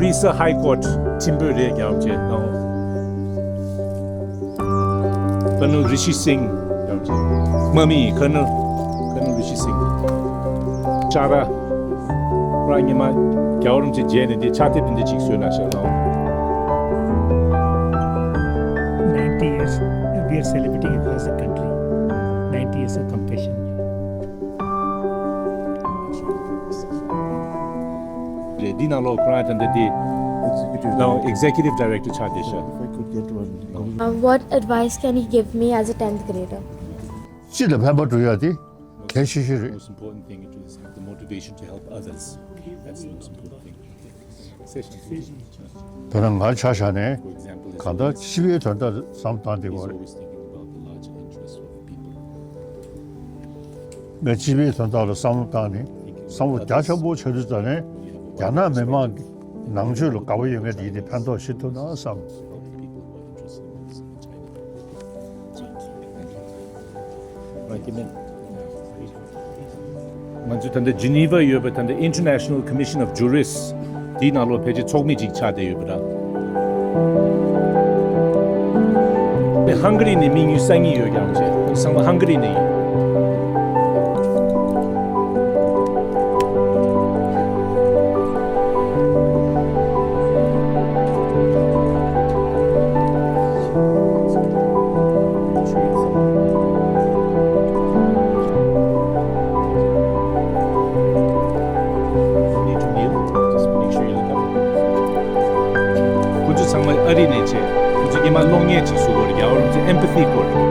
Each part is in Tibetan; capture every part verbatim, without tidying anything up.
ཨི་སི་ཧའི་ཀོར་ཊི་ཆེན་པོ་རེད་རྒྱལ་བ་རིན་པོ་ཆེ་དང་། ཀར་ནལ་རི་ཤི་སིང་རྒྱལ་བ་རིན་པོ་ཆེ། དམག་མི་ཡིན། ཀར་ནལ་ཀར་ནལ་རི་ཤི་སིང་། ཅ་ར། ཁོ་རང་ཉི་མ་རྒྱལ་བ་རིན་པོ་ཆེ་མཇལ་ནས་དེ་ཕྱག་དེབ་དེ་འདྲ་ཅིག་བཟོས་ན་ཤག་ལ། Ninety years we are celebrating across the country. Ninety years of compassion. རེད། འདི་ནང་ལོགས་ཁོ་རང་ད་ལྟ་དེ་Executive ལའོ་Director. Executive Director ཆགས་བསྡད་ཤག If I could get one. Uh, what advice can you give me as a tenth grader? སྤྱི་ལ་ཕན་པ་སྒྲུབ་ཡ་དེ་གལ་ཆེ་ཤོས་རེད། Most important thing is to have the motivation to help others. That's the most important thing. དཔེར་ན་ང་ཆ་བཞག་ནས་གང་ལྟར་སྤྱི་པའི་དོན་དག་བསམ་བཏང་བསྡད་པ་རེད། ངས་སྤྱི་པའི་དོན་དག་ལ་བསམ་བློ་བཏང་ནས་བསམ་བློ་རྒྱ་ཆེན་པོ་བྱེད་དུས་ཙམ་ནས་རྒྱ་ནག་མི་དམངས་ཀྱི་ནང་ཆོས་ལ་དགའ་པོ་ཡོད་མཁན་དེ་ཡིན་ནས་ཕན་ཐོགས་ཤིག་ཐུབ་ན་བསམ། ང་ཚོ་ད་ལྟ་Geneva ཡོད་པའི་ད་ལྟ་International Commission of Jurists དེའི་ནང་ལོགས་ཕལ་ཆེར་ཚོགས་མི་གཅིག་ཆགས་བསྡད་ཡོད་པ་འདྲ། དེ་ཧང་ག་རི་ནས་མི་གཉིས་གསར་རྙེད་ཡོད་ཀྱང་བྱས། ཁོང་ཚང་མ་ཧང་ག་རི་ནས་ཡིན། ཁོ་ཚོ་ཚང་མ་ཨ་རི་ནས་བྱས། ཁོ་ཚོ་སྔོན་མ་གློག་བརྙན་ཅིག་བཟོ་དགོས་རེད། རྒྱལ་བ་རིན་པོ་ཆེ་empathy སྐོར། བསྟན་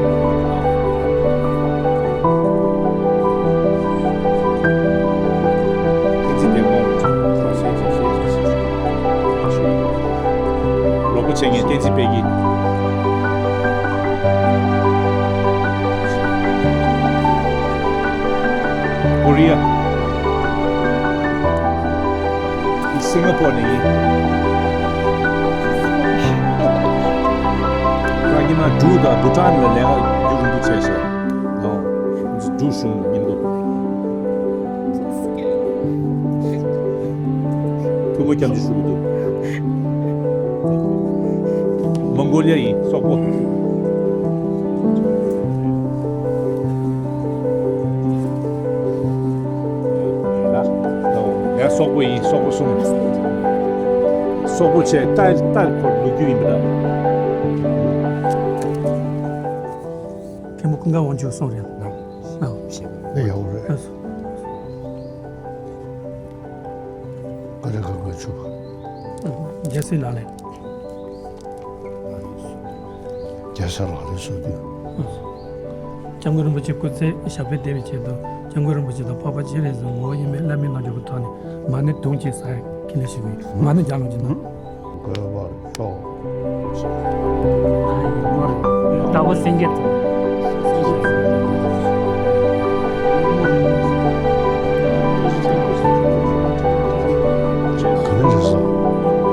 འཛིན་བདེ་དགོངས་རོགས་པ་བྱེད་མཁན་བསྟན་འཛིན་དཔལ་སྐྱིད། ཀོ་རི་ཡ། སིང་ག་པོར་ནས་ཡིན། ང་ཉི་མ་འབྲུག་དང་བྷུ་ཊཱན་ལ་ལས་ཀ་རྒྱུན་རིང་པོ་བྱས་ཤག་ལོ། འབྲུག་གཞུང་མཉམ་དུ། ཐུགས་མ་སྐྱབས་འཇུག་ཞུ་གི་འདུག་མོང་གོ་ལི་ཡ་ཡིན། སོག་པོ། ཡ་སོག་པོ་ཡིན། སོག་པོ་གསུམ། སོག་པོ་བྱས་ཏཱའི་ཏཱའི་ཁོར་ལོ་རྒྱུས་ཡིན་པ་འདྲ། མཁན་པོ་ཀུན་དགའ་དབང་ཕྱུག་གསུང་རེད། ཨ། ཨེ་ཡག་པོ་རེད། ཨ། བཀའ་དྲིན་གང་ག་ཆུ། རྒྱལ་སྲས་ལག་ལེན། རྒྱལ་སྲས་ལག་ལེན་སོགས་དུས། སྐྱབས་མགོན་རིན་པོ་ཆེ་སྐུ་ཚེ་ཞབས་པད་བརྟན་པའི་ཆེད་དུ། སྐྱབས་མགོན་རིན་པོ་ཆེ་དང་འཕགས་པ་སྤྱན་རས་གཟིགས་ངོ་བོ་དབྱེར་མེད་བླ་མའི་རྣལ་འབྱོར་པའི་ཐོག་ནས་མ་ཎི་དུང་ཅིག་ཟ་ཡ་ཁས་ལེན་ཞུ་གི་ཡོད། མ་ཎི་བརྒྱ་ལོངས་ཀྱི་གནང་། དགོས་པར་ཤོག་ཟླ་བ་སེང་གེ། ག་ནས་རེད་ཟེར།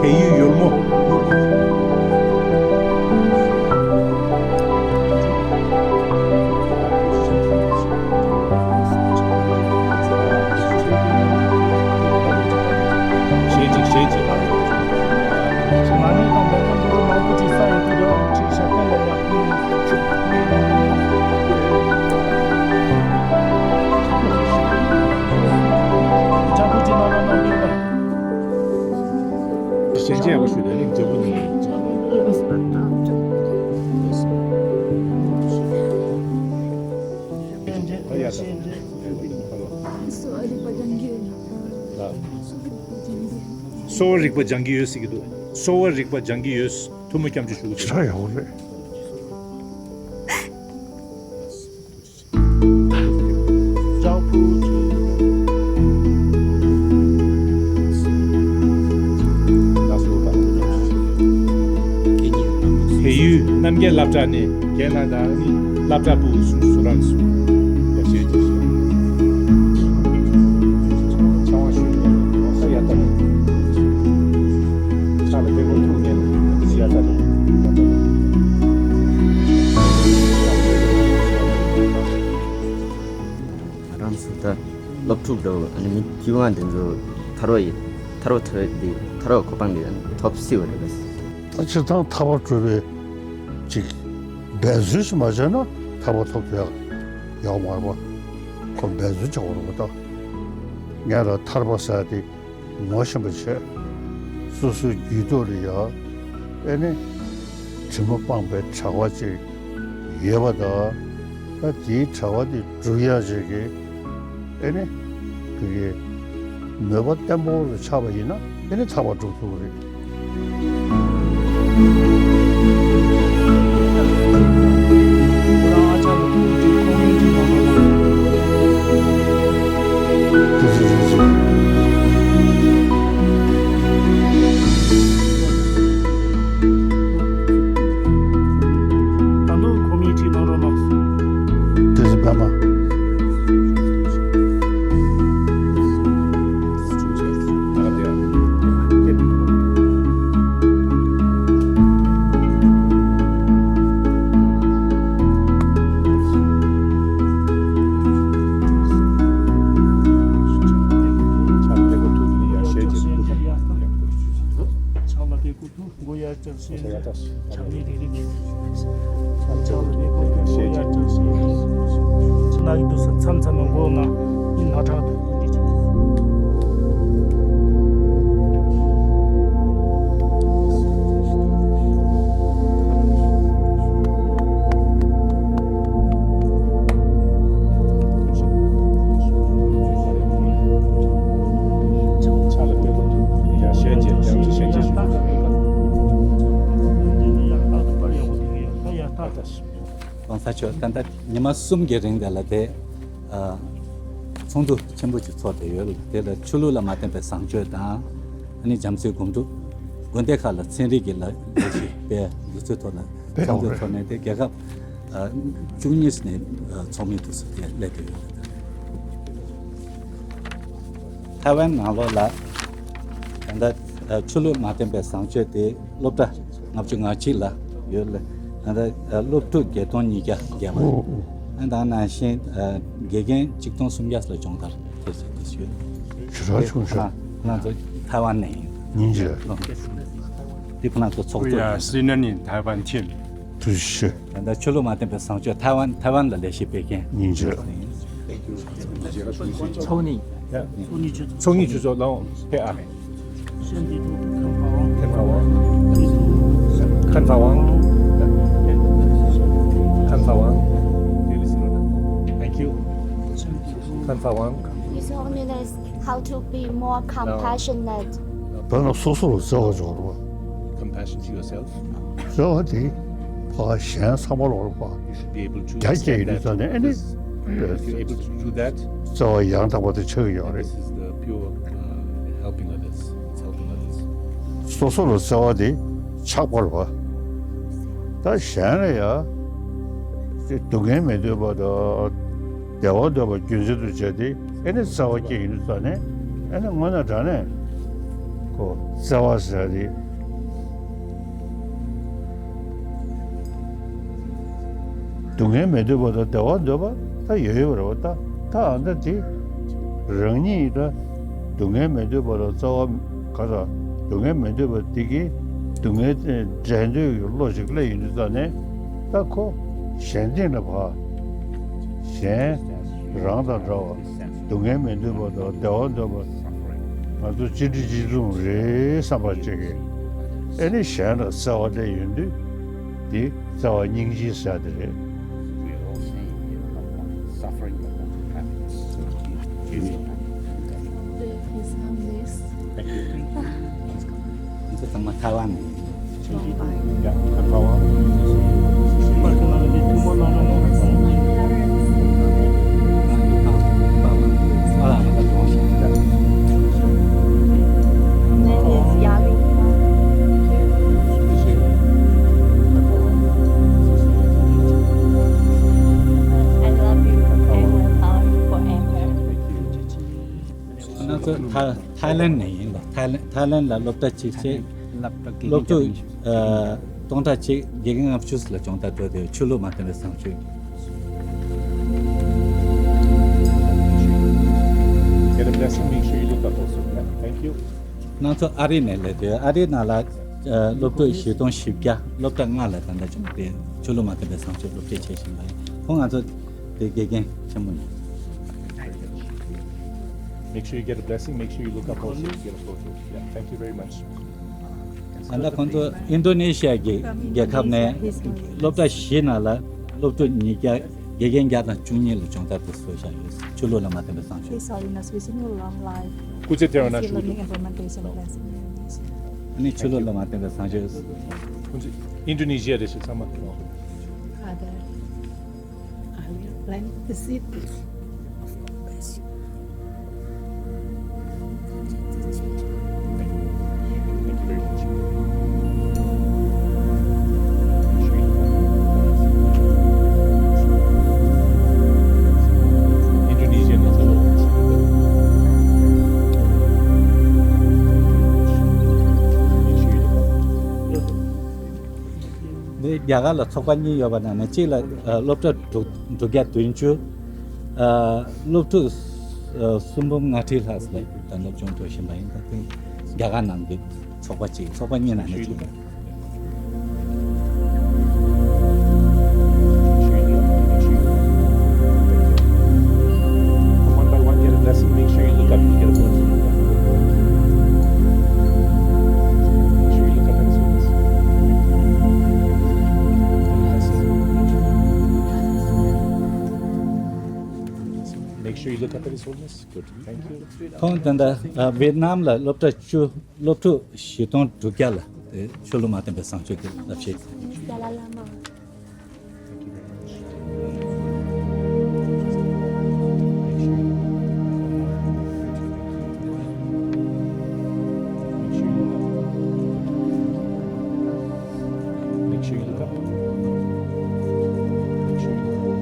བལ་ཡུལ་ཡོལ་མོ། ཞེ་གཅིག་ཞེ་གཅིག་ང་ནི་དང་འདོན་ཐོན་འདི་ཚོ་མང་པོ་ཅིག་ས་ཡོད་དུས་རེད། ཅིག་ཞབས་བརྟན་ལ་ཡག་པོ་ཡོད། ཅག་པོ་ཅིག་ནང་ལ་གནང་གི་ཡོད་པ། ཞལ་མཇལ་ཡག་པོ་ཞུ་དང་ནི་མཛེས་པོ་ནི། གསོ་བ་རིག་པ་སྦྱང་གི་ཡོད་ཟེར་གྱི་འདུག་གསོ་བ་རིག་པ་སྦྱང་གི་ཡོད། ཐུགས་མ་སྐྱབས་འཇུག་ཞུ་གི་འདུག་ཞེ་དྲག་ཡག་པོ་རེད། བལ་ཡུལ་རྣམ་རྒྱལ་སློབ་གྲྭ་ནས་རྒན་ལགས་དང་ནི་སློབ་གྲྭ་པུའུ་གསུམ་སུ་རང་སུ་ཡ་ཤེས་ཀྱི་ཤེས། ཆང་བ་ཞུས་ནས་ཡོང་ས་ཡ་ད་ནི་ཆ་ལ་དེ་གོ་ཐུག་ནས་ཡ་ད་ནི། ང་རང་ཚོ་ད་སློབ་ཕྲུག་འདྲ་བོ་ཨ་ནི་མི་སྐྱིད་པ་འདི་ཚོ་ཐར་བ་ཡིན། ཐར་པ་ཐོབ་ཡ་འདི་ཐར་པ་གོ་འཕང་འདི་ཐོབ་སྲིད་པ་རེད་པས། ད་སྤྱིར་བཏང་ཐར་པ་སྒྲུབ་པའི་ཅིག་འབད་རྩོལ་ཞིག་མ་བྱས་ན་ཐར་པ་ཐོབ་ཐུབ་ཡ་ཡོད་མ་རེད་པ། ཁོ་འབད་རྩོལ་བྱ་དགོས་རེད་པ། ད་ངས་ལ་ཐར་པ་ཟེར་ཡ་དེ་ངོ་ཤེས་པ་བྱས། སོ་སོའི་རྒྱུད་ཐོག་ལ་ཡ་ཨེ་ནི་དྲི་མ་སྤངས་པའི་བྱ་བ་ཅིག་ཡོད་པ་དང་། ད་དེའི་བྱ་བ་དེ་སྒྲུབ་ཡག་ཅིག་གི་ཨེ་ནི་གི་མོས་པ་བརྟན་པོ་རུ་ཆགས་པ་ཡིན་ན་ཨེ་ནི་ཐར་པ་སྒྲུབ་ཐུབ་ཀྱི་རེད། དེ་ཚོ་རེད་ཟེར། ད་དུང་ཁོ་མིའི་ཁྲིད་གནང་རོགས་གནང་། དེ་ཚོ་བེད་མ། ཕྱག་ལ་དེ་ཀོ་ཐུག་མགོ་ཡར་བཀྱག་བྱས། ཕྱག་ལས་རིག་རིག་ཕྱག་ལ་དེ་ཀོ་ཐུག་མགོ་ཡར་བཀྱག་བྱས། ཕྱི་ནང་གི་དུས་སུ་མཚམས་མཚམས་མགོ་ན་ཉིན་ནོར་ཁྲག་དུ་འདི་བྱེད། གོང་ས་མཆོག་ད་ལྟ་ཉི་མ་གསུམ་གྱི་རིང་དེ་ལ་དེ་ཚོགས་འདུ་ཆེན་པོ་ཅིག་ཚོགས་བསྡད་ཡོད། དེ་ལ་ཆོས་ལུགས་ལ་མ་བརྟེན་པའི་བཟང་སྤྱོད་དང་། ཨ་ནི་བྱམས་བརྩེའི་སྒོམ་སྒྲུབ། དགོན་སྡེ་ཁག་ལ་ཚན་རིག་གི་ལས་ཀ་ཞིག་སྤེལ་འདུག་ཚོད་ཐོག་ལ་ཚོགས་འདུ་ཚོགས་ནས་དེ་རྒྱལ་ཁབ་བཅུ་གཉིས་ནས་ཚོགས་མི་འདུག་ཚོད་དེ་སླེབས་བསྡད་ཡོད། ཐའེ་ཝན་ནང་ལོགས་ལ་ད་ལྟ་ཆོས་ལུགས་མ་བརྟེན་པའི་བཟང་སྤྱོད་དེ་སློབ་གྲྭ་ལྔ་བཅུ་ང་གཅིག་ལ་ཡོད་ལ། ད་ལྟ་སློབ་ཕྲུག་བརྒྱད་སྟོང་ཉིས་བརྒྱ་བརྒལ་བ། ཨ་ད་ནང་བཞིན་དགེ་རྒན་གཅིག་སྟོང་སུམ་བརྒྱ་ལ་སྦྱོང་བརྡར་ཐེབས་ཟིན་དུ་ཡོད། ཞེ་དྲག་ཆུང་ཤག་ཁོ་རང་ཚོ་ཐའེ་ཝན་ནས་ཡིན། ཉིན་གཅིག་འདི་ཁོ་རང་ཚོ་ཚོགས་གཙོ་ཡིན། Senior in Taiwan team. ཐུགས་རྗེ་ཆེ། ད་ལྟ་ཆོས་ལུགས་མ་བརྟེན་པའི་བཟང་སྤྱོད་ཐའེ་ཝན་ཐའེ་ཝན་ལ་ལས་གཞི་སྤེལ་མཁན་ཉིན་གཅིག་ཚོགས་གཉིས་ཚོགས་གཉིས་ཆུ་ཚོད་ལོངས་ཕེབས་ཨ། ཁན་ཐ་ཝང་། ཁན་ཐ་ཝང་། Thank you. ཁན་ཐ་ཝང་། His Holiness, how to be more compassionate. ད་ནི་སོ་སོ་ལ་བརྩེ་བ་སྦྱོང་རོགས། Compassion to yourself. བརྩེ་བ་དེ་ཕ་གཞན་ཚང་མ་ལ་བར་པ། You should be able to རྒྱ་སྐྱེད་ཡོད་དུས་ཙང་ནས་ཨེ་ནི། If you're able to do that, བརྩེ་བ་ཡང་དག་པ་དེ་ཆགས་ཀྱི་ཡོད་རེད། This is the pure, uh, helping others. It's helping others. སོ་སོ་ལ་བརྩེ་བ་དེ་ཆགས་པར་བ། ད་གཞན་ལ་ཡ་སྡུག་བསྔལ་མི་འདོད་པ་དང་བདེ་བ་འདོད་པ་རྒྱུ་མཚན་དུ་བྱས་ཏེ་ཨེ་ནི་བརྩེ་བ་སྐྱེ་ཡོང་དུས་ཙང་ནས་ཨེ་ནི་དངོས་གནས་དྲང་གནས་ཁོ་བརྩེ་བ་ཟེར་ཡ་དེ། སྡུག་བསྔལ་མི་འདོད་པ་དང་བདེ་བ་འདོད་པ་ད་ཡོད་ཡོད་རེད་བ། ད་ད་ཨ་ད་དེ་རང་ཉིད་ད་སྡུག་བསྔལ་མི་འདོད་པ་ལ་རྩ་བ་ག་ད་སྡུག་བསྔལ་མི་འདོད་པ་དེ་གིས་སྡུག་བསྔལ་འདྲེན་འདོད་ཀྱི་བློ་ཞིག་སླེབས་ཡོང་དུས་ཙང་ནས་ད་ཁོ་གཞན་སྟེང་ལ་བབས། གཞན་རང་དང་འདྲ་བ་སྡུག་བསྔལ་མི་འདོད་པ་དང་བདེ་བ་འདོད་པ། ང་ཚོ་གཅིག་སྒྲིལ་གཅིག་མཚུངས་རེད་བསམ་པ་ཅིག་གིས་ཨེ་ནི་གཞན་ལ་བརྩེ་བ་སླེབས་ཡོང་དུས། འདི་བརྩེ་བ་སྙིང་རྗེའི་ཟེར་དེ་རེད། We all say you have one suffering but one happiness. So it's beautiful. His Holiness. Thank you. ཁོང་ཚོ་ཚང་མ་ཐའེ་ཝན་ནས་ཡིན། Yeah, I'm Taiwan. Name is Yali. I love you and will follow you forever. ཁོང་ཚོ་ཐའི་ཐའི་ལེན་ནས་ཡིན་ལ། ཐའི་ལེན་ཐའི་ལེན་ལ་སློབ་གྲྭ་གཅིག་བྱས། སློབ་གྲྭ་དགེ་རྒན་སློབ་ཕྲུག་ཨ་སྟོང་ཕྲག་གཅིག་དགེ་རྒན་ལྔ་བཅུ་ལ་སྦྱོང་བརྡར་སྤྲོད་དེ་ཆོས་ལུགས་མ་མཐུན་པའི་བཟང་སྤྱོད། Get a blessing, make sure you look up also. Yeah, thank you. ང་ཚོ་ཨ་རི་ནས་སླེབས་ཡོད། ཨ་རི་ནང་ལ་ཨ་སློབ་ཕྲུག་བཞི་སྟོང་བཞི་བརྒྱ་སློབ་གྲྭ་ལྔ་ལ་ད་ལྟ་བྱུང་སྟེ་ཆོས་ལུགས་མ་མཐུན་པའི་བཟང་སྤྱོད་སློབ་ཁྲིད་བྱེད་བཞིན་པ་ཡིན། ཁོང་ང་ཚོ་དེ་དགེ་རྒན་ཆེན་མོ་ཡིན། Make sure you get a blessing. Make sure you look up also. Get a photo. Yeah, thank you very much. ད་ལྟ་ཁོང་ཚོ་ཨིན་ཌོ་ནེ་ཤི་ཡ་གི་རྒྱལ་ཁབ་ནས་སློབ་གྲྭ་བཞི་ནང་ལ་སློབ་ཕྲུག་ཉིས་བརྒྱ། དགེ་རྒན་བརྒྱ་དང་བཅུ་གཉིས་ལ་སྦྱོང་བརྡར་དུ་བཟོས་བཞག་ཡོད། ཆོས་ལུགས་ལ་མ་བརྟེན་པའི་བཟང་སྤྱོད། His Holiness wishing you long life. Kuche Terana His learning implementation blessing. ཨ་ནི་ཆོས་ལུགས་ལ་མ་བརྟེན་པའི་བཟང་སྤྱོད། Indonesia རེད་ཤག་ཚང་མ། Father, I will plant the seed. འདི་རྒྱ་གར་ལ་ཚོགས་པ་གཉིས་ཡོད་པ་ནང་ནས་གཅིག་ལ་ཨ་སློབ་གྲྭ་དྲུག་དྲུག་བརྒྱ་བདུན་ཅུ། ཨ་སློབ་ཕྲུག་ཨ་སུམ་འབུམ་ལྔ་ཁྲི་ལྷག་ལ་ད་ལྟ་སྦྱོང་ཐུབ་བཞིན་པ་ཡིན། ད་དེ་རྒྱ་གར་ནང་གི་ཚོགས་པ་གཅིག་ཚོགས་པ་གཉིས་ནང་ནས་གཅིག་རེད། One by one, get a blessing. Make sure you look up. Get a blessing. Make sure you look up and see this. Make sure you look up at his holiness. Good. Thank you. ཁོང་ད་ལྟ་ཨ་ཝེད་ནམ་ལ་སློབ་གྲྭ་བཅུ། སློབ་ཕྲུག་བཞི་སྟོང་དྲུག་བརྒྱ་ལ་དེ་ཆོས་ལུགས་མ་བརྟེན་པའི་བཟང་སྤྱོད་ཀྱི་བསླབ་བྱ། Dalai Lama. Thank you very much. Make sure you look up. Make sure you look up. Make sure you look up.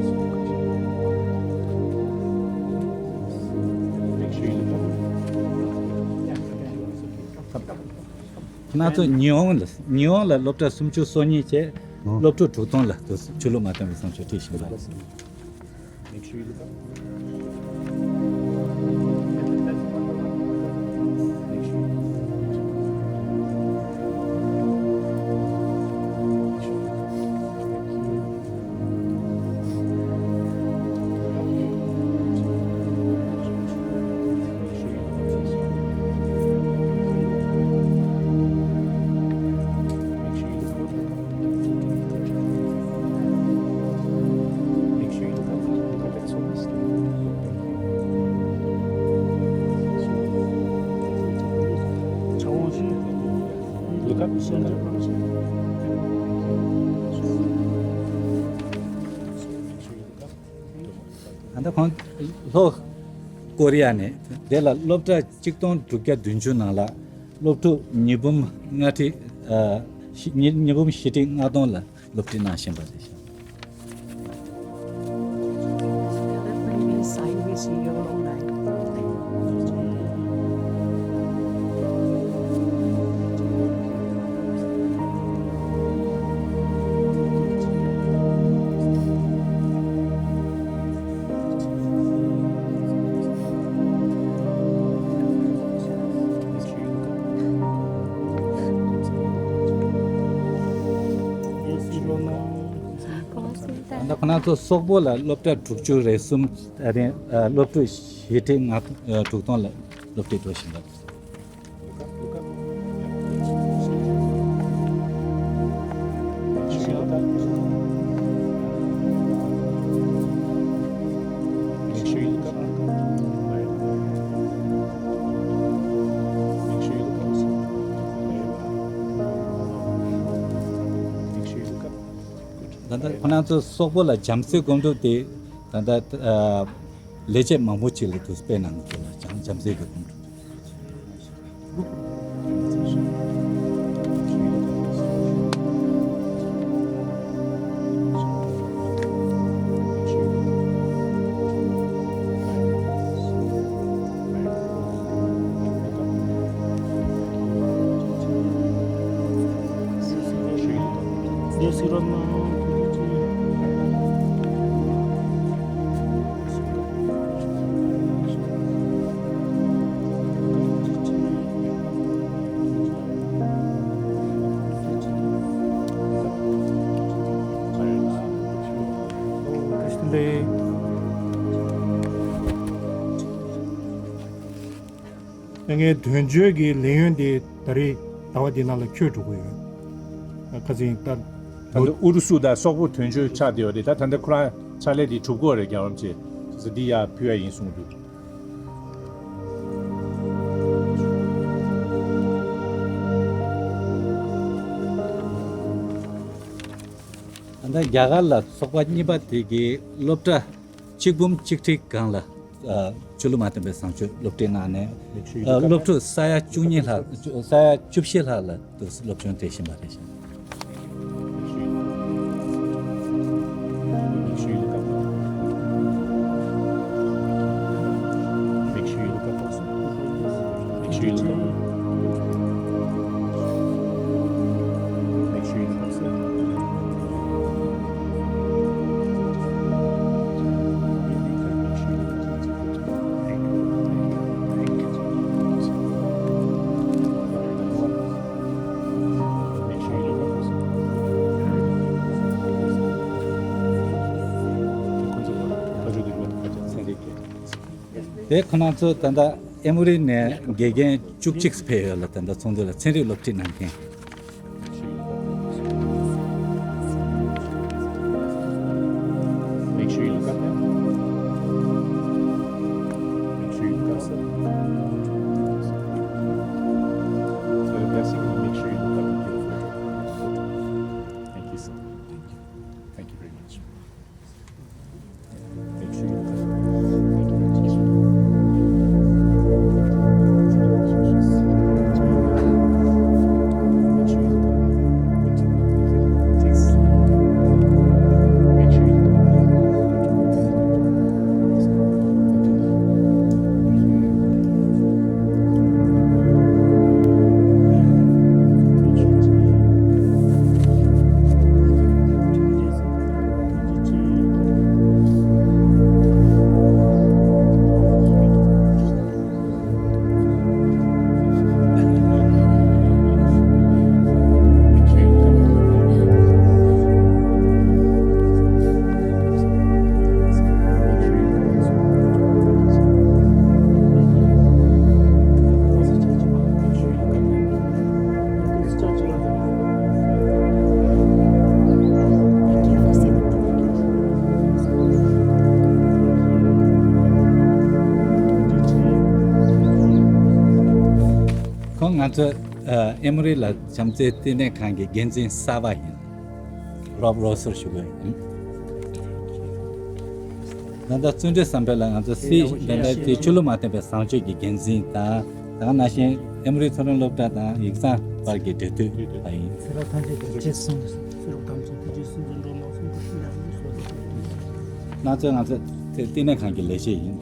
Make sure you look up. ཁོང་ཚོ་ཉི་ཧོང་ལ་ཉི་ཧོང་ལ་སློབ་གྲྭ་སུམ་ཅུ་སོ་གཉིས་བཅས་སློབ་ཕྲུག་དྲུག་སྟོང་ལ་དུ་ཆོས་ལུགས་མ་བརྟེན་པའི་བཟང་སྤྱོད་ཁྲིད་བཞིན་པ་རེད། Make sure you look up. Make sure you look up. ད་ལྟ་ཁོང་ལྷོ་ཀོ་རི་ཡ་ནས་དེ་ལ་སློབ་གྲྭ་གཅིག་སྟོང་དྲུག་བརྒྱ་བདུན་ཅུ་ནང་ལ་སློབ་ཕྲུག་ཉིས་འབུམ་ལྔ་ཁྲི་ཨ་ཉིས་ཉིས་འབུམ་བཞི་ཁྲི་ལྔ་སྟོང་ལ་སློབ་ཁྲིད་གནང་བཞིན་པ་རེད། ད་ལྟ་ཁོ་རང་ཚོ་སོག་པོ་ལ་སློབ་གྲྭ་དྲུག་ཅུ་རེ་གསུམ་ཨ་རེ་ཨ་སློབ་ཕྲུག་བཞི་ཁྲི་ལྔ་ཨ་དྲུག་སྟོང་ལ་སློབ་ཁྲིད་འགྲོ་བཞིན་པ་རེད། ད་ལྟ་ཁོ་རང་ཚོ་སོག་པོ་ལ་བྱམས་བརྩེའི་སྒོམ་སྒྲུབ་དེ་ད་ལྟ་ཨ་ལས་བྱེད་མང་པོ་ཅིག་ལ་དུ་སྤེལ་གནང་གི་འདུག་ལ། བྱམས་བྱམས་བརྩེའི་སྒོམ་སྒྲུབ། ཏེ། ངས་དོན་གཅོད་ཀྱི་ལས་ཡུན་དེ་ད་རེས་ཟླ་བ་འདི་ནང་ལ་འཁྱོལ་འགྲོ་གི་ཡོད། ཁ་སང་ད། ད་ལྟ་ཨུ་རུ་སུ་དང་སོག་པོ་དོན་གཅོད་ཆགས་བསྡད་ཡོད་རེད། ད་ད་ལྟ་ཁོ་རང་ཕྱག་ལས་དེ་གྲུབ་ཀྱི་ཡོད་རེད། རྒྱལ་བ་རིན་པོ་ཆེ། ཁ་སང་འདི་ཡར་ཕུལ་ཡ་ཡིན་གསུངས་འདུག་ད་ལྟ་རྒྱ་གར་ལ་ཚོགས་པ་གཉིས་པ་དེ་གི་སློབ་གྲྭ་གཅིག་འབུམ་གཅིག་ཁྲི་སྒང་ལ། ཨ། ཆོས་ལུགས་མ་མཐུན་པའི་བཟང་སྤྱོད་སློབ་ཁྲིད་གནང་ནས། ཨ། སློབ་ཕྲུག་ས་ཡ་བཅུ་གཉིས་ལྷག་ས་ཡ་བཅུ་བཞི་ལྷག་ལ་དུ་སློབ་སྦྱོང་སྤྲད་བཞིན་པ་རེད་ཤག་དེ་ཁོ་ན་ཚོ་ད་ལྟ་ཨེ་མོ་རི་ནས་དགེ་རྒན་བཅུ་གཅིག་ཕེབས་ཡོད་ལ། ད་ལྟ་ཚོགས་འདུ་ལ་ཚན་རིག་སློབ་ཁྲིད་གནང་མཁན། Make sure you look up there. Make sure you look up, sir. So, basically, make sure you look up and feel free. Thank you, sir. Thank you. Thank you very much. Make sure you look up. Thank you very much. ཁོང་ང་ཚོ་ཨེ་མོ་རི་ལ་བྱམས་བརྩེའི་བསྟི་གནས་ཁང་གི་འགན་འཛིན་གསར་པ་ཡིན། རོབ་རོབ་སོར་ཞུ་གི་ཡིན། ད་ལྟ་བརྩོན་འགྲུས་བསམ་འཕེལ་ལགས་ང་ཚོ་སི་ད་ལྟ་དེ་ཆོས་ལུགས་མ་མཐུན་པའི་བཟང་སྤྱོད་ཀྱི་འགན་འཛིན་དང་། ད་ག་ནང་བཞིན་ཨེ་མོ་རི་མཐོ་རིམ་སློབ་གྲྭ་དང་ཡིག་ཚང་བར་གྱི་འབྲེལ་མཐུད་པ་ཡིན། ང་ཚོས་ང་ཚོ་དེ་བསྟི་གནས་ཁང་གི་ལས་བྱེད་ཡིན།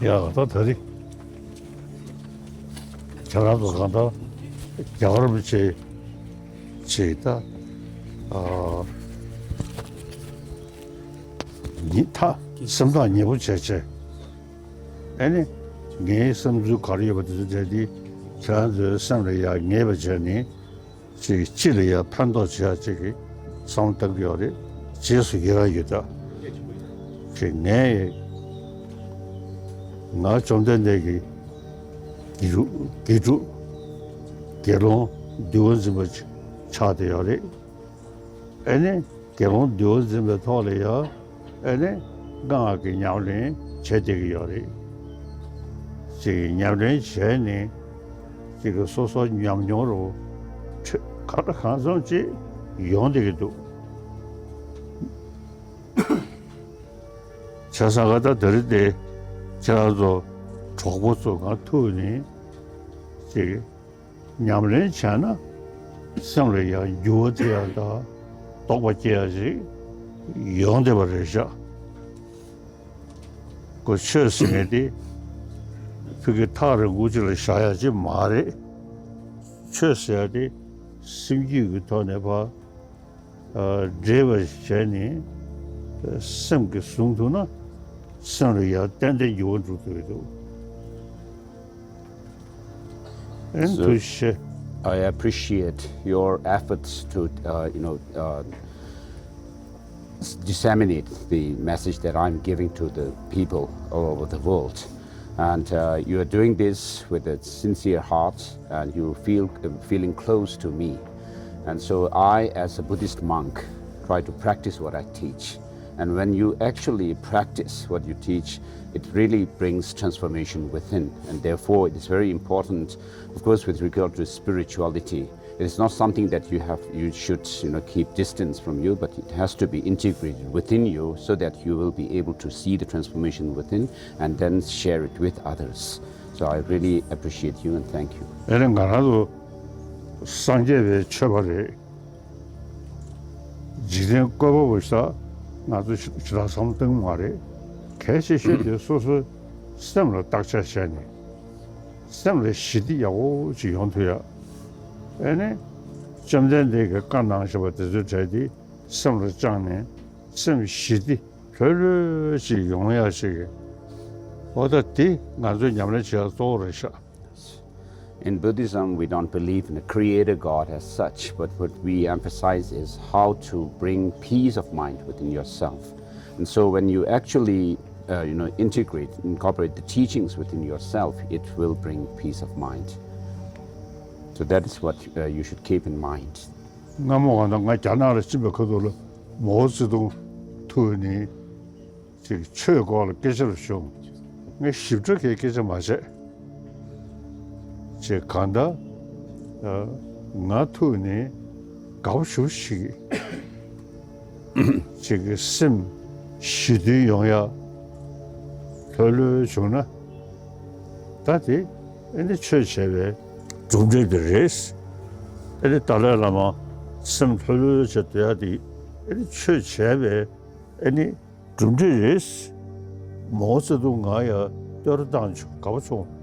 ཡ། ད་ད་རེས་ཁྱེད་རང་ཚོ་གང་ལྟར་རྒྱལ་བ་རིན་པོ་ཆེ་ཆེ་ད་ཨ་ཉི་ཐ་སེམས་ཐག་ཉེ་པོ་བྱས་བྱས། ཨ་ནི་ངའི་བསམ་ཚུལ་ག་རེ་ཡོད་པ་དེ་ཚོ་དེ་དེ་ཁྱེད་རང་ཚོའི་སེམས་ལ་ཡ་ངེས་པ་བྱས་ནས། ཅིག་སྤྱི་ལ་ཡང་ཕན་ཐོགས་བྱེད་ཡ་ཅིག་གི་བསམ་བློ་བཏང་གི་ཡོད་རེད། རྗེས་སུ་ཡི་རང་ཡོད་ད། ཅིག་ངས་ང་བཅོམ་ལྡན་འདས་ཀྱི་དགེ་ཕྲུག་དགེ་ཕྲུག་དགེ་སློང་འདུལ་བ་འཛིན་པ་ཆགས་བསྡད་ཡོད་རེད། ཨ་ནི་དགེ་སློང་འདུལ་བ་འཛིན་པའི་ཐོག་ལ་ཡང་ཨ་ནི་སྔགས་ཀྱི་ཉམས་ལེན་བྱེད་བསྡད་ཀྱི་ཡོད་རེད། ཅིག་ཉམས་ལེན་བྱས་ནས་ཅིག་སོ་སོ་ཉམས་མྱོང་རུ་ཁྲི་ག་ལ་གང་འཚམ་ཅིག་ཡོང་བསྡད་ཀྱི་འདུག། བྱས་ཙང་ག་ད་དེ་རིང་དེ་ཁྱེད་རང་ཚོ་གྲོགས་པོ་ཚོ་གང་ཐུག་ནས་ཅིག་ཉམས་ལེན་བྱས་ན་སེམས་ལ་ཡང་འགྱུར་བ་ཐེབས་ཡ་དང་རྟོགས་པ་སྐྱེ་ཡ་ཞིག་ཡོང་བསྡད་པ་རེད་ཤག། ཁོ་ཆོས་ཟེར་མཁན་དེ་ཕ་གི་ཐག་རིང་པོ་ཅིག་ལ་བཞག་ཡ་ཅིག་མ་རེད། ཆོས་ཟེར་ཡ་དེ་སེམས་རྒྱུད་ཀྱི་ཐོག་ནས་ཕར་འདྲེས་པ་བྱས་ནས་སེམས་ཀྱིས་བཟུང་ཐུབ་ན་སེམས་ལ་ཡང་ཏན་ཏན་འགྱུར་བ་འགྲོ་ཐུབ་ཀྱི་འདུག། ཨེ་ཐུགས་རྗེ་ཆེ། I appreciate your efforts to, uh, you know, uh, s- disseminate the message that I'm giving to the people all over the world. And uh, you are doing this with a sincere heart, and you feel uh, feeling close to me. And so I, as a Buddhist monk, try to practice what I teach. And when you actually practice what you teach, it really brings transformation within. And therefore, it is very important, of course, with regard to spirituality. It is not something that you have, you should, you know, keep distance from you, but it has to be integrated within you so that you will be able to see the transformation within and then share it with others. So I really appreciate you and thank you. ཨེ་ནི་ང་རང་ཚོ་སངས་རྒྱས་པའི་ཆོས་པ་རེད། འཇིག་རྟེན་བཀོད་པ་པོ་ཞིག་ང་ཚོ་ཞེ་དྲག་བསམ་བློ་གཏོང་གི་མ་རེད། གལ་ཆེ་ཤོས་དེ་སོ་སོའི་སེམས་ལ་བརྟག་དཔྱད་བྱས་ནས་སེམས་ལ་ཞི་བདེ་ཡག་པོ་ཅིག་ཡོང་ཐུབ་ཡ། ཨེ་ནི་བཅོམ་ལྡན་འདས་ཀྱིས་བཀའ་གནང་བཞིན་པ་དེ་ཚོའི་གྲས་དེ་སེམས་ལ་བཅངས་ནས་སེམས་ཞི་བདེ་ལྷོད་ལྷོད་ཅིག་ཡོང་ཡ་ཞིག་འོ་ད་དེ་ང་ཚོས་ཉམས་ལེན་བྱེད་ཡ་གཙོ་བོ་རེད་ཤག In Buddhism, we don't believe in a creator God as such, but what we emphasize is how to bring peace of mind within yourself. And so when you actually, uh, you know, integrate, incorporate the teachings within yourself, it will bring peace of mind. So that is what uh, you should keep in mind. སྔ་མོ་གང་ལྟར་ང་རྒྱ་ནག་ལ་ཕྱིན་པའི་ཁ་ཐུག་ལ་མའོ་ཙེ་ཏུང་ཐུག་ནས་ཅིག་ཆོས་སྐོར་ལ་སྐད་ཆ་ལ་ཞུ། ངས་ཞིབ་ཕྲ་གི་སྐད་ཆ་མ་བཤད། ཅིག་གང་ལྟར་ང་ཐུག་ནས་དགའ་པོ་ཞེ་པོ་ཞིག་ཅིག་གི་སེམས་ཞི་མཐུན་ཡོང་ཡ་ལྷོད་ལྷོད་བྱུང་ན། ད་དེ་ཨེ་ནི་ཆོས་བྱས་པའི་གྲུབ་འབྲས་དེ་རེད། ཨེ་ནི་ཏཱ་ལའི་བླ་མ་སེམས་ལྷོད་ལྷོད་བྱས་སྡོད་ཡ་དེ་ཨེ་ནི་ཆོས་བྱས་པའི་ཨེ་ནི་གྲུབ་འབྲས་རེད། མའོ་ཙེ་ཏུང་ང་ཡ་བསྟོད་ར་བཏང་བྱུང་། དགའ་པོ་བྱུང་།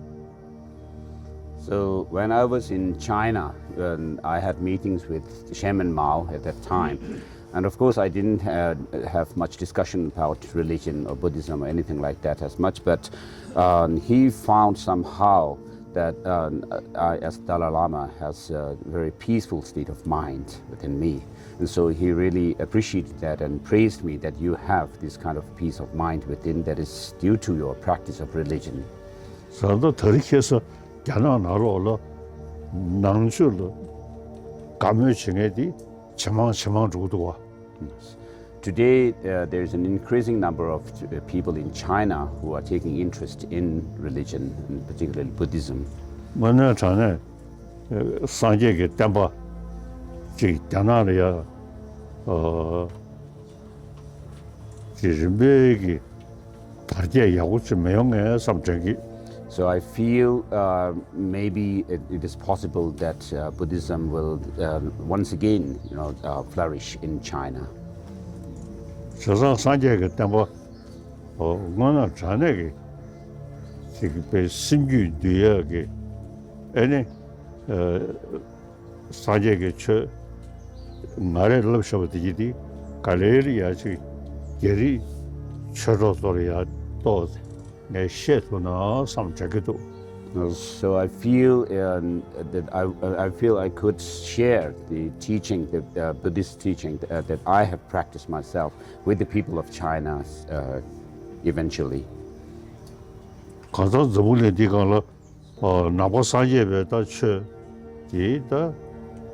So when I was in China, when I had meetings with Chairman Mao at that time, and of course I didn't uh, have much discussion about religion or Buddhism or anything like that as much, but um, he found somehow that um, I, as Dalai Lama, has a very peaceful state of mind within me. And so he really appreciated that and praised me that you have this kind of peace of mind within that is due to your practice of religion. ཟ་ད་དེ་རིང་ཁ་སང་རྒྱ་ནག་ནང་ལོགས་ལ་ནང་ཆོས་ལ་དགའ་མོས་བྱེད་མཁན་དེ་ཇེ་མང་ཇེ་མང་འགྲོ་གི་འདུག་བ། Today, uh, there is an increasing number of uh, people in China who are taking interest in religion, and particularly Buddhism. དངོས་གནས་དྲང་གནས་སངས་རྒྱས་ཀྱི་བསྟན་པ་ཅིག་རྒྱ་ནག་ལ་ཡ་ཨ་ཅིག་རིམ་པས་ཀྱི་དར་རྒྱས་ཡག་པོ་ཅིག་མི་ཡོང་ངེས་བསམ་དྲན་གི། So I feel uh, maybe it, it is possible that uh, Buddhism will uh, once again, you know, uh, flourish in China. བྱས་ཙང་སངས་རྒྱས་ཀྱི་བསྟན་པ་ཨོ་དངོས་གནས་དྲང་གནས་ཀྱི་ཅིག་པའི་སེམས་རྒྱུད་འདུལ་ཡག་གི་ཨེ་ནི་ཨ། སངས་རྒྱས་ཀྱི་ཆོས་ང་རས་བསླབ་བཞག་པ་དེ་གྱིས་དེ་ག་ལེ་ལ་ཡ་ཅིག་རྒྱ་རིགས་ཆོས་གྲོགས་ཚོ་ལ་ཡ་ཏོག་ཙམ་ངས་བཤད་ཐུབ་ན་བསམ་དྲན་གྱི་འདུག So I feel um, that I, I feel I could share the teaching, the uh, Buddhist teaching uh, that I have practiced myself with the people of China uh, eventually. གང་ལྟར་འཛམ་བུ་གླིང་འདི་སྒང་ལ་ནང་པ་སངས་རྒྱས་པའི་ད་ཆོས་དེ་ད་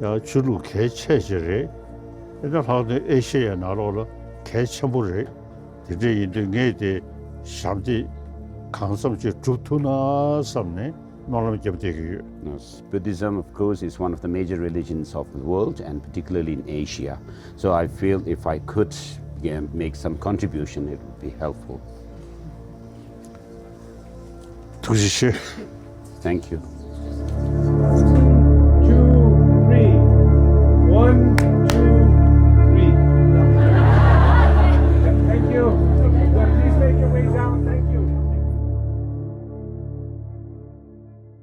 ཡང་ཆོས་ལུགས་གལ་ཆེ་ཆེ་རེད། ཨེ་ད་ལྷག་དོན་ཨེ་ཤེ་ཡའི་ནང་ལོགས་ལ་གལ་ཆེན་པོ་རེད། དེ་འདྲ་ཡིན་དུས་ངས་དེ་ཞབས་འདེགས་གང་འཚམ་ཅིག་སྒྲུབ་ཐུབ་ན་བསམ་ནས་སྨོན་ལམ་རྒྱབ་བསྡད་ཀྱི་ཡོད། Yes. Buddhism, of course, is one of the major religions of the world, and particularly in Asia. So I feel if I could yeah, make some contribution, it would be helpful. ཐུགས་རྗེ་ཆེ། Thank you.